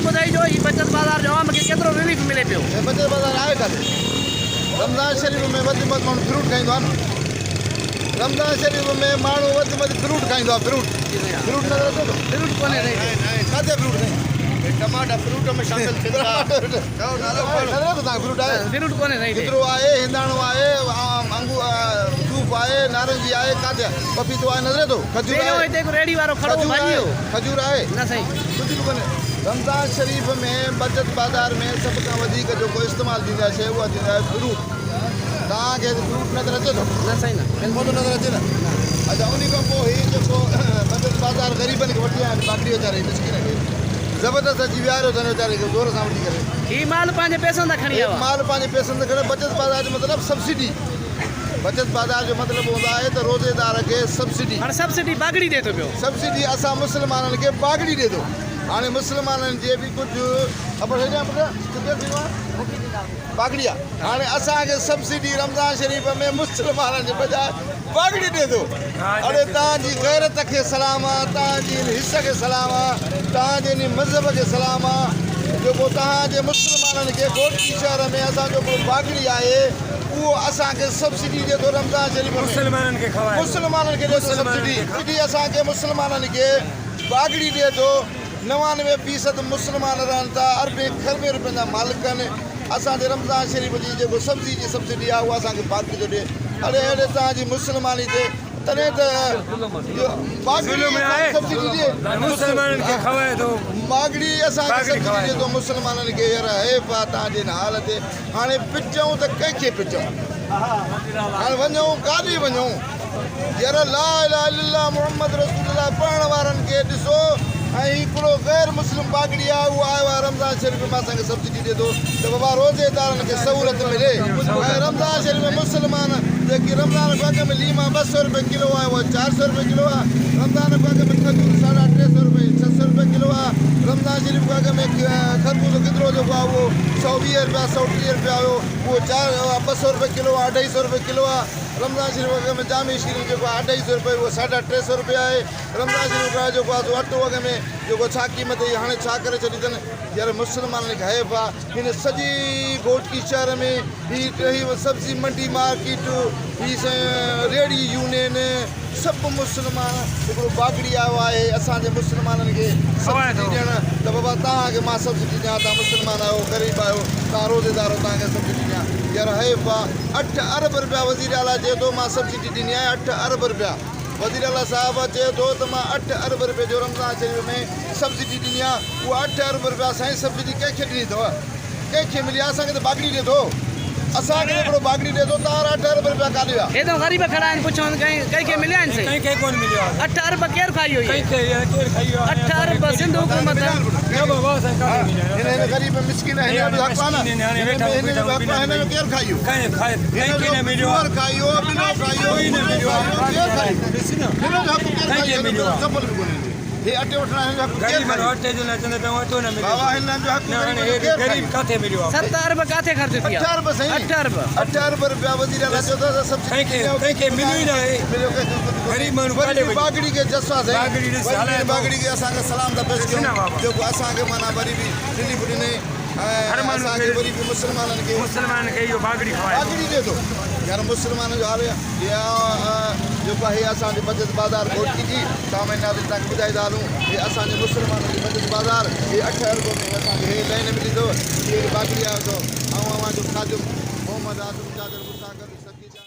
سائين ٻڌائجو هي بچت بازار جو عوام کي ڪيترو رليف ملي پيو. هي بچت بازار آهي ڪاٿي؟ رمضان شريف ۾ وڌ ۾ وڌ ماڻهو فروٽ کائيندو آهي نه. رمضان شريف ۾ ماڻهو وڌ ۾ وڌ فروٽ کائيندو آهي فروٽ. فروٽ نظر اچي ٿو؟ فروٽ ڪونهي سائين. ڪاٿي فروٽ سائين؟ ٽماٽا فروٽ ۾ شامل ٿين ٿا. نظر اچي ٿو توهان کي فروٽ آهي؟ فروٽ ڪونهي سائين. گدرو آهي، هنداڻو آهي، انگور صوف آهي، نارنگي آهي، ڪاٿي آهي؟ پپيتو آهي نظر اچي ٿو؟ کجور آهي. پهريون هتي هڪ ريڙهي وارو کڙو هو ڀڄي ويو. کجور آهي؟ نه سائين. ڪجهه به ڪونهي. رمضان شريف ۾ بچت بازار ۾ سڀ کان وڌيڪ جيڪو استعمال ٿيندي آهي شيء اها ٿيندي آهي فروٽ. توهان کي فروٽ نظر اچي ٿو؟ نه سائين نه. ڪونه ٿو نظر اچي نه؟ اڇا انهي کان پوء هي جيڪو بچت بازار غريبن کي وٺي آيا آهن باقي ويچاري مسڪين کي زبردست اچي ويهاريو اٿن ويچاري کي زور سان وٺي ڪري. هي مال پنهنجي پئسن تان کڻي آيو آهي. هي مال پنهنجي پئسن تان کڻي بچت بازار جو مطلب سبسڊي. بچت بازار جو مطلب هوندو آهي ته روزيدار کي سبسڊي. هاڻي سبسڊي باگڙي ڏئي ٿو پيو. سبسڊي اسان مسلمانن کي باگڙي ڏئي ٿو. هاڻي مسلمانن جي به ڪجهه اپر هيڏانهن پٽ ڪٿي ٿيندو آهي باگڙي آ. هاڻي اسان کي سبسڊي رمضان شريف ۾ مسلمانن جي بجاء باگڙي ڏئي ٿو. اڙي تان جي غيرت کي سلام آ، تان جي ان حس کي سلام آ، تان جي ان مذهب کي سلام آ جيڪو تهان جي مسلمانن کي گهوٽڪي شهر ۾ اسان جو هڪڙو باگڙي آهي. اهو اسان کي سبسڊي ڏي ٿو رمضان شريف ۾ مسلمانن کي کارائي ٿو. مسلمانن کي ڏي ٿو سبسڊي سڊي اسان کي مسلمانن کي باگڙي ڏي ٿو 99 فيصد مسلمان رهن ٿا اربين کربين روپين جا مالڪ آهن اسان جي رمضان شريف جي جيڪو سبزي جي سبسڊي آهي اها اسان کي باگڙي ٿو ڏي اڙي اهڙي توهان جي مسلماني تي تڏهن ته باگڙي سبسڊي ڏي مسلمانن کي کارائي ٿو باگڙي اسان کي سبسڊي ڏي ٿو مسلمانن کي يار حيف آ توهان جي هن حال تي هاڻي پچون ته ڪنهن کي پچون؟ هاڻي وڃون ڪاڏي وڃون؟ يار لا اله الا الله محمد رسول الله پڙهڻ وارن کي ڏسو ۽ هڪڙو غير مسلم باگڙي آهي اهو آيو آهي رمضان شريف ۾ اسان کي سبسڊي ڏي ٿو ته بابا روزيدارن کي سهولت ملي ۽ رمضان شريف ۾ مسلمان جيڪي رمضان کان اڳ ۾ ليما 200 روپيه ڪلو آهي اها 400 روپيه ڪلو آهي رمضان کان اڳ ۾ کجور 350 روپيه 600 روپيه ڪلو آهي رمضان شريف کان اڳ ۾ خربوزو گدرو جيڪو آهي اهو 120 رپيا 130 رپيا هيو اهو چار 200 رپيا ڪلو آهي 250 رپيا ڪلو آهي رمضان شريف اڳ ۾ جامع شيرين جيڪو آهي 250 رپيا اهو 350 رپيا آهي رمضان شريف کان جيڪو آهي سو اٽو اڳ ۾ جيڪو ڇا قيمت هئي هاڻي ڇا ڪري ڇڏي اٿن يار مسلمانن کي حيف آهي هن سڄي گهوٽڪي شهر ۾ هي هي سبزي منڊي مارڪيٽ هي ريڙهي يونين سڀ مسلمان هڪڙو باگڙي آيو آهي اسان جي مسلمانن کي سبسڊي ڏيڻ ته بابا توهان کي مان سبسڊي ڏيان توهان مسلمان آهيو غريب آهيو توهان روزيدار آهيو توهان کي سبسڊي ڏيان يار حيف آ 8 ارب رپيا وزير اعليٰ چئي ٿو مان سبسڊي ڏني آهي 8 ارب رپيا وزير اعليٰ صاحب چئي ٿو ته مان 8 ارب رپئي جو رمضان شريف ۾ سبسڊي ڏني آهي اها 8 ارب رپيا سائين سبسڊي ڪنهن کي ڏني اٿو ڪنهن کي ملي آ اسان کي ته باگڙي ڏي ٿو اسان کي ته هڪڙو باگڙي ڏي ٿو تار 8 ارب رپيا ڪاڏي ويا. هي ته غريب کڙا آهن پڇون ڪنهن کي مليا آهن سائين. ڪنهن کي ڪونه مليو آهي. 8 ارب ڪير کائي ويو ڪنهن کي ڪير کائي ويو 8 ارب سنڌ حڪومت. نه بابا اسان کي ڪاڏي مليا هن هن غريب مسڪين هن جو به حق آ نه هن هن جو به حق آ هن جو ڪير کائي ويو ڪنهن کائي ڪنهن کي نه مليو سوئر کائي ويو ٻلو کائي ويو ڪوئي نه مليو ڪير کائي ويو هن جو حق ڪير ڪنهن کائي کي ويو مليو آ چپل به ڪونهي هي اٽي وٺڻ آيا آهن غريب ماڻهو اٽي جو نه چوندا پيا اٽو نه ملي بابا هنن جو حق نه هاڻي هي غريب ڪاٿي مليو آ 7 ارب ڪاٿي خرچ ٿي 8 ارب سائين 8 ارب 8 ارب رپيا وزير اعليٰ چيو ته سب ڪنهن کي ڪنهن کي مليو ئي نه آهي مليو ڪنهن غريب ماڻهو ڪاڏي ڪاڏي باگڙي کي جس آ سائين باگڙي ڏس هلائي باگڙي کي اسان کي سلام ٿا پيش ڪيون جيڪو اسان کي معنيٰ وري به رليف ڏني هر ماڻهو اسان کي وري به مسلمانن کي مسلمانن کي اهو باگڙي کارائي باگڙي ڏي ٿو يار مسلمانن جو حال يا جيڪو آهي اسان جي بچت بازار گهوٽڪي جي سامعين ناظرين توهان کي ٻڌائيندا هلون هي اسان جي مسلمانن جي بچت بازار هي 8 ارب ۾ اسان کي هي لائن ملي اٿو هي باگڙي آيو اٿو آئون اوهان جو خادم محمد آصف چاچڙ مساگر سخي.